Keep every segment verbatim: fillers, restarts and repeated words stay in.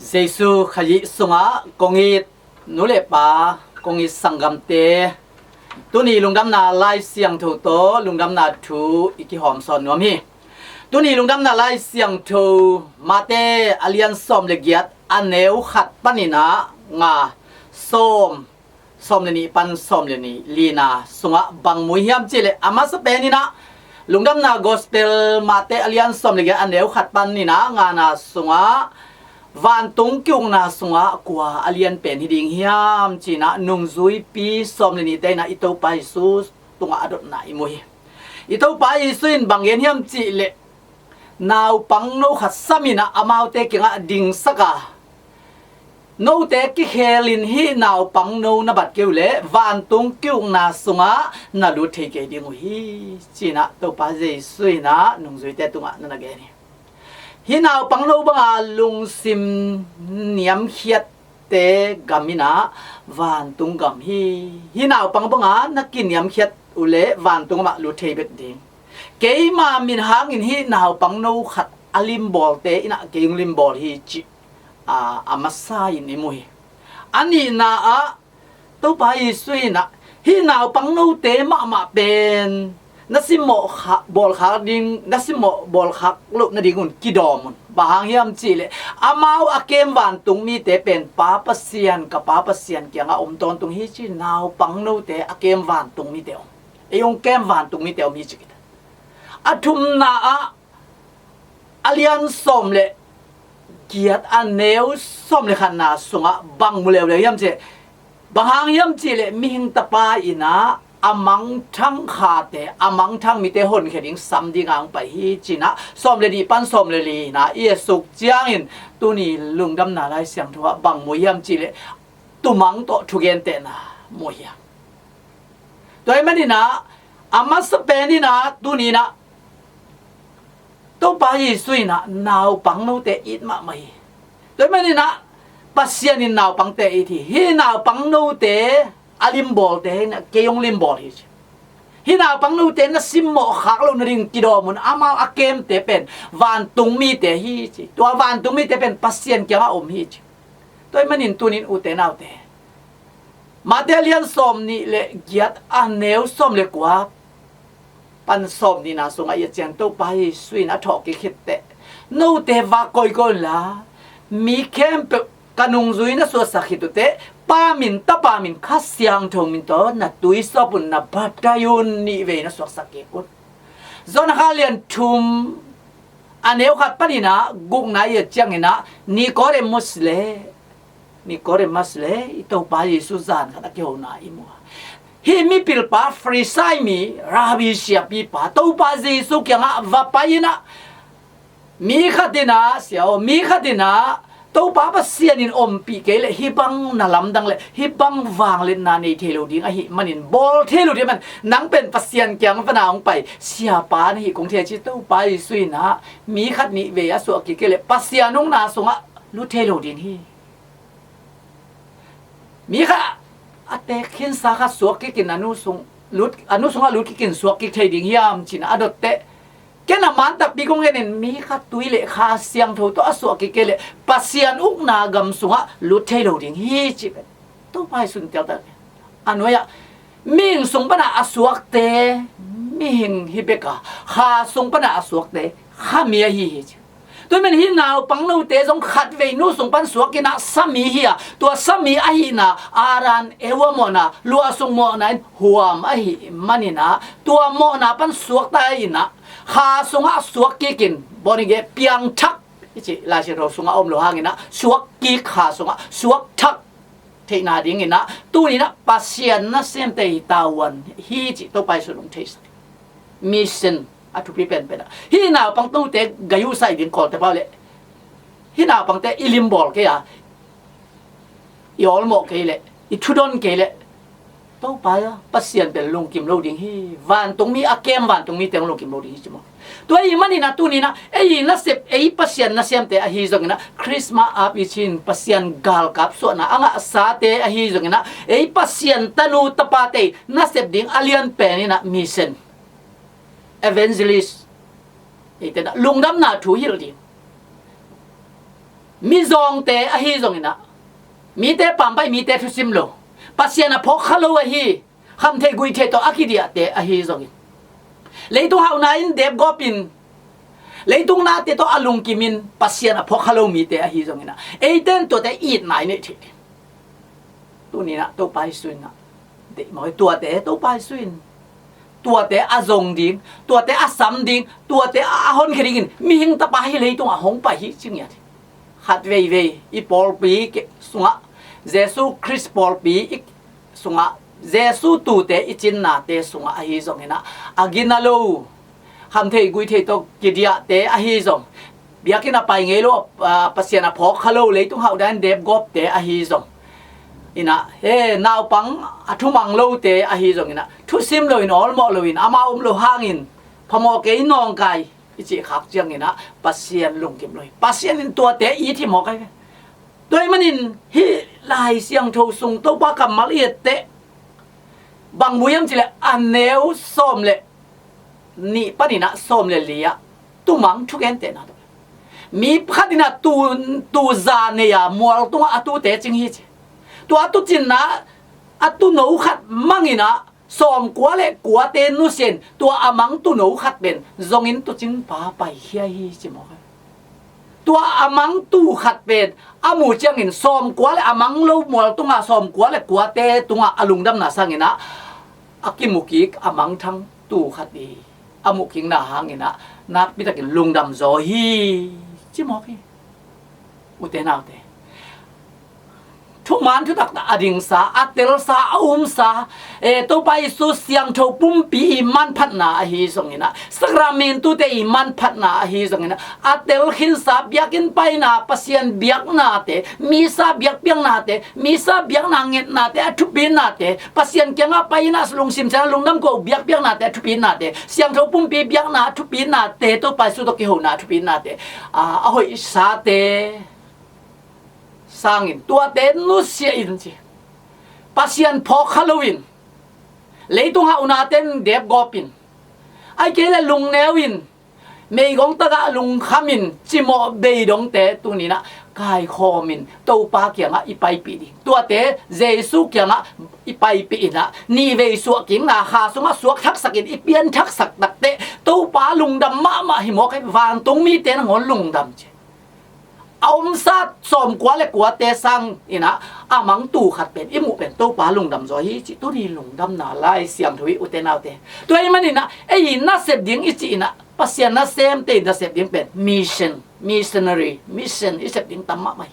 Jesu Khazih sungah kong it nu le pa, kong it sanggamte, tuni lungdamna Lai Siangtho tawh lungdamna thu i kihawmsawn nuam hi. Tuni lungdamna Lai Siangtho Mate a lian sawm le giat, a neu khat panin ah nga, sawm, sawm le nih pan sawm le nih, lina sungah bang mu hiam cihleh, a masa penin ah lungdamna Gospel Mate a lian sawm le giat, a neu khat panin ah ngana sungah vantung ki-ukna sungah kua a lian pen hi ding hiam ci-in ah nungzuipi sawm le nihte in ah i Topa Jesu tungah a dotna i mu hi. I Topa Jesu in bang gen hiam cihleh, naupangno khat samin ah amaute kiangah dingsak a, note kikhelin hih naupangno na bat kei uh leh vantung ki-ukna sungah na lut thei kei ding uh hi, ci-in ah Topa Jesu in ah nungzuite tungah na na gen hi. Hih naupangno banga lungsim niamkhiatte gam in ah vantung gam hi. Hih naupang banga na kiniamkhiat uh leh vantung gamah lut thei bek ding. Keima min hangin hih naupangno khat a limbawlte in ah kei hong limbawl hi cih a, a masa in i mu hi. A nihna ah Topa Jesu in ah hih naupangnote mahmah pen na simmawh kha-, bawlkhak ding, na simmawh bawlkhak loh nadingun kidawm un. Bang hang hiam cihleh, amau a kem vantung mite pen Pa Pasian, ka Pa Pasian kiangah om tawntung hi ci, naupangnote a kem vantung mite om. Ei hong kem vantung mite om hi ci kita. A thumna ah a lian sawm le giat, a neu sawm le khatna sungah bang mu leuleu hiam cihleh, bang hang hiam cihleh, mihing Tapa in ah a mangthang khate, a mangthang mite honkhia ding sam dinga hong pai hi ci-in ah sawm le nih pan sawm le lina i et suk ciangin tuni lungdamna Lai Siangtho ah bang mu hiam cihleh, tumang tawh thugentehna mu hi a. Tua ahih manin ah a masa penin ah tuni in ah Topa Jesu in ah naupangnote it mahmah hi. Tua ahih manin ah Pasian in naupangte it hi. Hih naupangnote a limbawlte in ah kei hong limbawl hi ci. Hih naupangnote na simmawh khak loh nading kidawm un, amau a kemte pen vantung mite hi ci. Tua vantung mite pen Pasian kiangah om hi ci. Tua ahih manin tunin ute naute, Mate a lian sawm nih le giat, a neu sawm le kua pan sawm nihna sungah i et ciang Topa Jesu in a thawhkik khit teh, note vak kawikawi unla, mi khempeuh ka nungzui na suahsak khit uh teh, Pa min, Tapa min, Kha Siangtho min tawh na tuisawp un, na baptize un, nih vei na suaksak kik un. Johan a lian thum, a neu khat panin ah gukna i et ciangin ah Nicodemus le, Nicodemus le i Topa Jesu zan khat a kihona i mu a. Hih mipilpa, Farisai mi, Rabbi, siapipa, Topa Jesu kiangah va pai in ah, mi khat in ah, sia aw, mi khat in ah Topa Pasian in ompih kei leh hih bang na lamdang le hih bang vangliatna nei thei lo ding ahih manin, bawl thei lo ding ahih manin, nang pen Pasian kiang va na hong pai siapa na hi kong thei a ci. Topa Jesu in ah mi khat nih vei a suah kik kei leh Pasian ukna sungah lut thei lo ding hi. Mi khat a teek khinsa khat suak kik in a nu sung lut, a nu sungah lut kik in suak kik thei ding hiam ci-in a dot teh, ken a man takpi kong gen in, mi khat tui le Kha Siangtho tawh a suah kik kei leh Pasian ukna gam sungah lut thei lo ding hi ci pen Topa Jesu in teltel. A nuai-ah, mihing sung pana a suakte mihing hi bek a, Kha sung pana a suakte Khami ahi hi ci. Tua ahih manin hih naupangnote zong khatvei nu sung pan suak in ah sami hi a, tua sami ahihna Adam Eva mawhna, luahsuk mawhna in huam ahih manin ah, tua mawhna pan suakta in ah, Kha sungah suak kik in, born again, piangthak i ci, Lai Siangtho sungah om lo hangin ah, suak kik, Kha sungah suak thak theihna dingin ah, tuni in ah Pasian nasemte i tavuan hi cih Topa Jesu in hong theisak. Mission a thupi penpen ah, hih naupangnote gayuhsai ding kawlte pau leh, hih naupangte i limbawl kei a, i awlmawh kei leh, i thudon kei leh, Topa Pasian pen lungkim lo ding hi. Vantungmi a kem, vantungmite hong lungkim lo ding hi ci maw. Tua ahih manin ah tuni in ah, ei nasep, ei Pasian nasemte ahi zongin ah, Christmas api cin Pasian galkap suahna a ngahsate ahi zongin ah, ei Pasian tanu tapate nasep ding a lianpen in ah mission, evangelist, eite in ah lungdamna thu hilh ding. mizawngte ahi zongin ah, mite pampai, mite thusim lo, Pasian a phawk kha lo ahi, khamtheih guihtheih tawh a kidiahte ahi zongin, leitung hauhna in depgawpin, leitung nate tawh a lungkimin Pasian a phawk kha lo mite ahi zongin ah, eite in tuate itna i neih theih ding. Tuni-in ah Topa Jesu in ah deih mawk hi. Tuate Topa Jesu in, tuate a zong ding, tuate a sam ding, tuate a honkhia dingin mihing tapa hih leitungah hong pai hi ci ngiat hi. Khat veivei i pawlpi sungah, Jesu Khrist pawlpi i sungah, Jesu tuute i cinnate sungah ahi zongin ah, a gina lo, khamtheih guihtheih tawh kidiahte ahi zong, biakinn a pai ngei lo, a, Pasian a phawk kha lo, leitung hauhna in depgawpte ahi zong, in ah, he, naupang a thumang lote ahi zongin ah, thusim loin, awlmawh loin, amau om lo hangin phamawh kei, nawngkai i cih khak ciangin ah, Pasian lungkim lo hi. Pasian in tuate it hi mawk hi. Tua ahih manin hih Lai Siangtho sung Topa kammal i et teh, bang mu hiam cih leh, a neu sawm le nih panin ah sawm le li ah tumang thugentehna tawh, mi khat in ah tu, tu za nei a, mual tungah a tute cing hi ci. Tua a tucinna, a tuno khat mangin ah, sawmkua le kuate nusia in, tua a mang tuno khat pen zongin tuucingpa paikhia hi ci mawk hi. Tua a mang tuu khat pen a muh ciangin, sawmkua le a mang lo mual tungah, sawmkua le kuate tungah a lungdamna sangin ah, a kimukik a mangthang tuu khat i a muhkikna hangin ah, nakpitakin lungdam zaw hi ci mawk hi. Ute naute, thuman thutak a dingsa, a telsa, a umsa, e, Topa Jesu siangtho pumpi i manphatna ahi zongin ah, sakramentute i manphatna ahi zongin ah, a telkhinsa, biakinn paina, Pasian biaknate, misa biakpiaknate, misa biakna ngetnate, a thupinnate, Pasian kiangah pai-in ah lungsim siangtho, lungdam ko, biakpiaknate, a thupinnate, siangtho pumpi biakna, a thupinnate, Topa Jesu tawh kihona, a thupinnate, a, a hoihsate sangin tuate nusia in ci. Pasian phawk kha loin, leitung hauhnate in depgawpin, ahih kei leh lungneu in, meigong tagah lungkhamin cimawh bei dongte tuni-in ah kaikhawmin Topa kiangah i paipih ding. Tuate Jesu kiangah i paipih in ah, nihvei suahkikna, kha sungah suak thaksakin i pian thaksak takteh, Topa lungdam mahmah hi mawk hi. Vantung mite nangawn lungdam ci. A omsa sawmkua le kuate sangin ah, a mang tuu khat pen i muh pen Topa lungdam zaw hi cih tuni lungdamna Lai Siangtho hi, ute naute. Tua ahih manin ah, ei nasep ding i cih in ah, Pasian nasemte i nasep ding pen mission, missionary, mission i sep ding tam mahmah hi.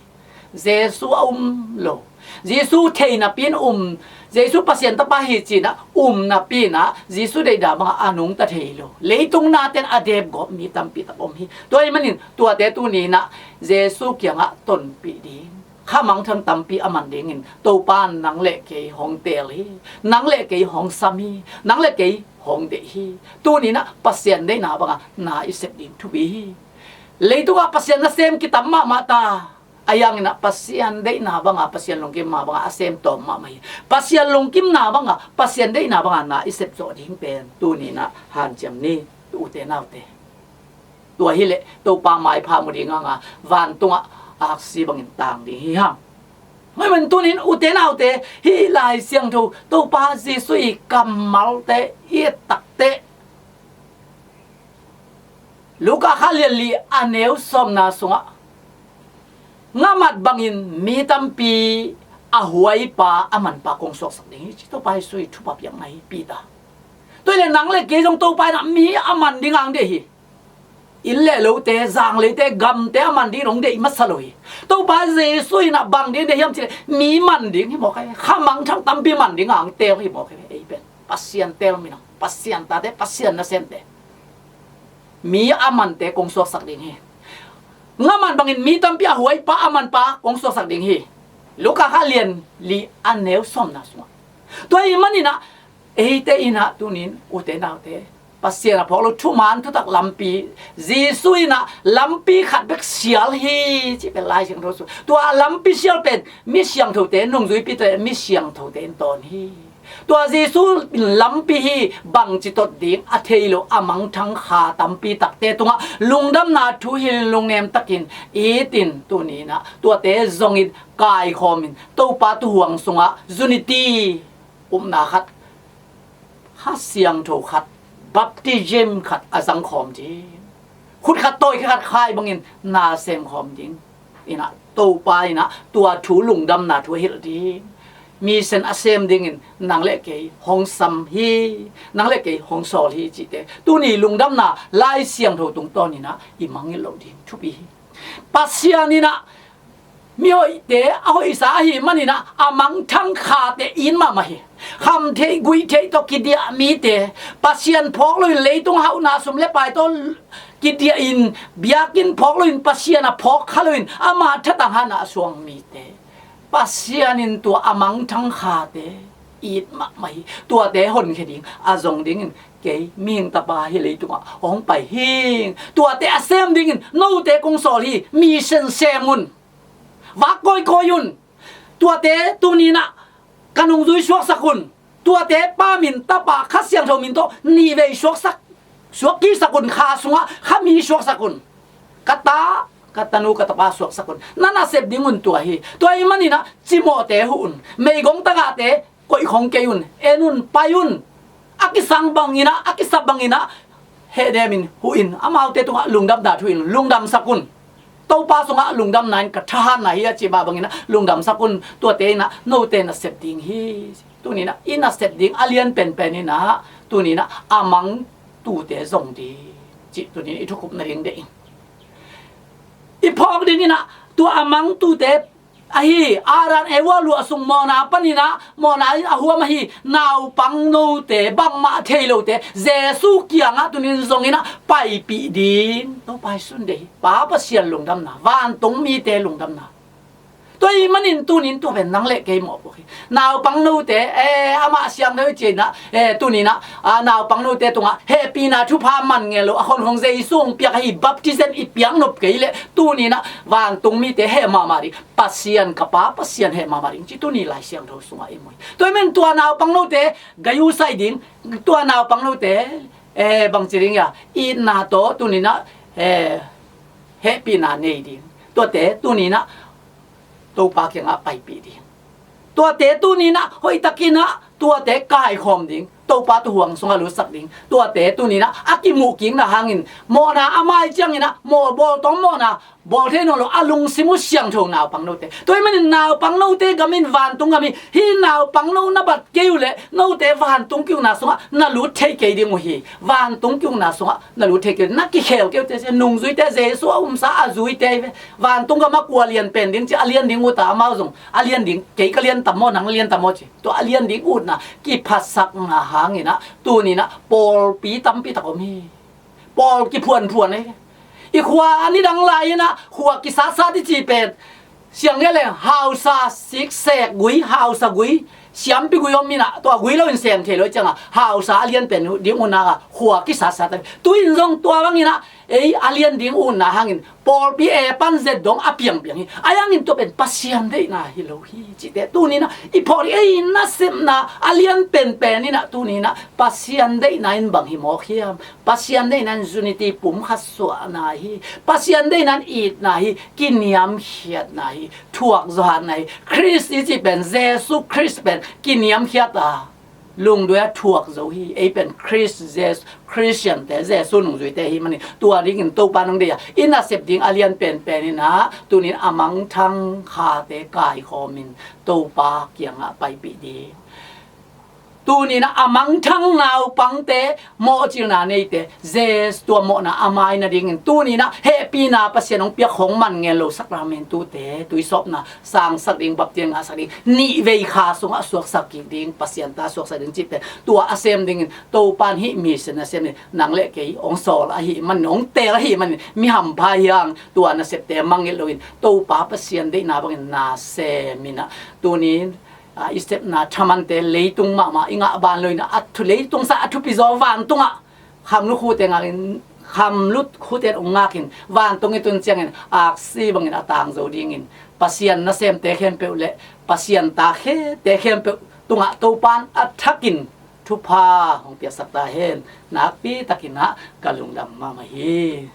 Jesu a um lo, Jesu thei napi-in um, Jesu Pasian tapa hi ci-in ah um napi-in ah, Jesu deihna bangah a nungta thei lo, leitung nate'n a depgawp mi tampi tak om hi. Tua ahih manin tuate tuni-in ah Jesu kiangah tonpih ding, kha mangthang tampi a man dingin Topa in nang le kei hong teel hi. Nang le kei hong sam hi. Nang le kei hong deih hi. Tuni-in ah Pasian deihna bangah na i sep ding thupi hi. Leitungah Pasian nasem kitam mahmah ta. Ahi hangin ah Pasian deihna banga, Pasian lungkimna banga a sem tawm mahmah hi. Pasian lungkimna banga, Pasian deihna banga na i sep zawh ding pen tuni-in ah hanciam ni, ute naute. Tua hileh Topa maipha mu ding hanga, vantungah aksi bangin tang ding hi hang. Hoi man tunin ute naute, hih Lai Siangtho, Topa Jesu i kammalte i et takteh, Luka kha lian li a neu sawmna sungah, ngamat bangin mi tampi a huaipa a manpa kong suaksak ding hi, ci Topa Jesu i thupha piakna hi, Peter. Tua hileh nang le kei zong Topa in ah mi a man ding hong deih hi. Inn le lote, zang leite, gamte a man ding hong deih masa lo hi. Topa Jesu in ah bang ding deih hiam cih leh mi man ding hi mawk hi. Kha mangthang tampi man ding hong teel hi mawk hi. Ei pen Pasian teel mi-in ah, Pasian tate, Pasian nasemte, mi a mante kong suaksak ding hi. Ngamat bangin mi tampi a huaipa a manpa kong suaksak ding hi. Luka kha lian li a neu sawmna sungah. Tua ahih manin ah, eite in ah tunin, ute naute, Pasian a phawk lo, thuman thutak lampi, Jesu in ah lampi khat bek sial hi, ci pen Lai Siangtho sung. Tua lampi sial pen mi siangthote, nungzuipite, mi siangthote in tawn hi. Tua Jesu in lampi hi bangci tot ding a thei lo a mangthang kha tampi takte tungah lungdamna thu hilh in lungnem takin it in tuni in ah tuate zongin kaikhawm in Topa tuuhuang sungah unity, upna khat, Kha Siangtho khat, baptism khat a zangkhawm ding, khut khat tawi khat khai bangin na semkhawm ding in ah Topa in ah tua thu lungdamna thu a hilh ding, mission a sem dingin nang le kei hong sam hi, nang le kei hong sawl hi cihte tuni lungdamna Lai Siangtho tungtawn in ah i mangngilh loh ding thupi hi. Pasian in ah mihoihte a hoihsa ahih manin ah a mangthang khate it mahmah hi. Kham theih guih theih tawh kidiah mite, Pasian phawk loin leitung hauhna sum le pai tawh kidiah in, biakinn phawk loin Pasian a phawk kha loin ama thatang hanah a suang mite, Pasian in tua a mangthang khate it mahmah hi. Tuate honkhia ding a zong dingin kei mihing tapa hi leitungah hong pai hing. Tuate a sem dingin note kong sawl hi. Mission sem un. Vak kawikawi un. Tuate tuni in ah ka nungzui suaksak un. Tuate Pa min, Tapa, Kha Siangtho min tawh nihvei suaksak, suakkiksak un. Kha sungah kha mi suaksak un. Ka ta, ka tanu, ka tapa suaksak un. Na nasep ding un tua hi. Tua ahih manin ah cimawhte huh un. Meigong tagahte koihkhong kei un. En un, pai un. A kisang bangin ah, a kisap bangin ah hehdemin huh in, amaute tungah lungdamna thu in lungdamsak un. Topa sungah lungdamna in ka thahatna hi a cih mah bangin ah lungdamsak un. Tuate in ah note nasep ding hi. Tuni in ah i nasep ding a lian penpen in ah tuni in ah a mang tute zong ding cih tuni in i thukhupna ding deih in. I phawk dingin ah tua a mang tute ahi Adam Eva luah sung mawhna panin ah mawhna in a huam ahi naupang note, bangmah thei lote Jesu kiangah tuni in zongin ah paipih ding Topa hi sun deih hi. Pa Pasian lungdamna, vantung mite lungdamna. Tua ahih manin tuni in tua pen nang le kei mawhpuak hi. Naupang note, eh, amah siang deuh i ci in ah, eh, tuni in ah, ah, naupang note tungah hehpihna thupha man ngel lo a khonkhong Jesu hong piak ahi baptism i piak nop kei leh tuni in ah vantung mite heh mahmah ding, Pasian ka Pa Pasian heh mahmah ding ci tuni Lai Siangtho sungah i mu hi. Tua ahih manin tua naupang note gai uh sai ding, tua naupang note, eh, bangci ding a itna tawh tuni in ah, eh, hehpihna nei ding, tuate tuni in ah Topa kiangah paipih ding. Tuate tuni in ah hoihtakin ah tuate kaikhawm ding, Topa tuuhuang sungah lutsak ding. Tuate tuni in ah a kimuhkikna hangin mawhna a mai ciangin ah mawh bawltawm mawhna bawl thei nawn lo a lungsim uh siangtho naupang note. Tua ahih manin naupang note gam in vantung gam hi. Hih naupang no na bat kei uh leh note vantung ki-ukna sungah na lut thei kei ding uh hi. Vantung ki-ukna sungah na lut thei kei uh, na kikhel kei uh teh, nungzuite, Jesu a umsa a zuite hi ve. Vantung gam a kua lian pen ding ci, a lian ding ut a, amau zong a lian ding, kei ka lian tam maw, nang lian tam maw ci. Tua a lian ding utna kiphatsakna hangin ah tuni in ah pawlpi tampi tak om hi. Pawl kiphuanphuan hi. I khua a nidang lai in ah khua kisatsat i cih pen siang nge leng hausa siksek gui, hausa gui, siampi gui om in ah tua gui lo in sem thei lo ciangah hausa a lian pen ding utna ah khua kisatsat a. Tu in zong tua bangin ah ei a lian ding utna hangin pawlpi e pan zet dong a piangpiang hi. A hangin tua pen Pasian deihna hi lo hi cihte tuni in ah i phawk ding, ei nasepna a lian penpen in ah tuni in ah Pasian deihna in bang hi mawk hiam? Pasian deihna in unity, pumkhat suahna hi. Pasian deihna in itna hi, kiniamkhiatna hi, thuakzawhna hi. Khrist i cih pen, Jesu Khrist pen kiniamkhiat a, lungduai a thuak zo hi. Ei pen Khrist, Jesu, Khristiante, Jesu nungzuite hi manin tua dingin Topa nong deih a, i nasep ding a lian penpen in ah tuni in a mangthang khate kaikhawm in Topa kiangah paipih ding. Tuni in ah a mangthang naupangte, mawhcilna neite, Jesu tua mawhna a mai nadingin tuni in ah hehpihna Pasian hong piak hong man ngen lo sakramentute, tuisawpna sangsak ding, baptisma ngahsak ding, nihvei kha sungah suaksak kik ding, Pasian ta suaksak ding cih pen tua a sem dingin Topa in hih mission a sem ding, nang le kei hong sawl ahih manin, hong teel ahih manin mi hampha hi hang, tua nasepte mangngilh loin Topa Pasian deihna bangin na sem in ah tuni in, a, i sepna thamante leitung mahmah i ngah ban loin a thu, leitung sang a thupi zaw vantungah khamlut khute ngakin, khamlut khute hong ngakin vantung i tun ciangin aksi bangin a tang zo dingin Pasian nasemte khempeuh le Pasian ta khete khempeuh tungah Topa'n a thakin thupha hong piaksak ta hen. Nakpi takin ah ka lungdam mahmah hi.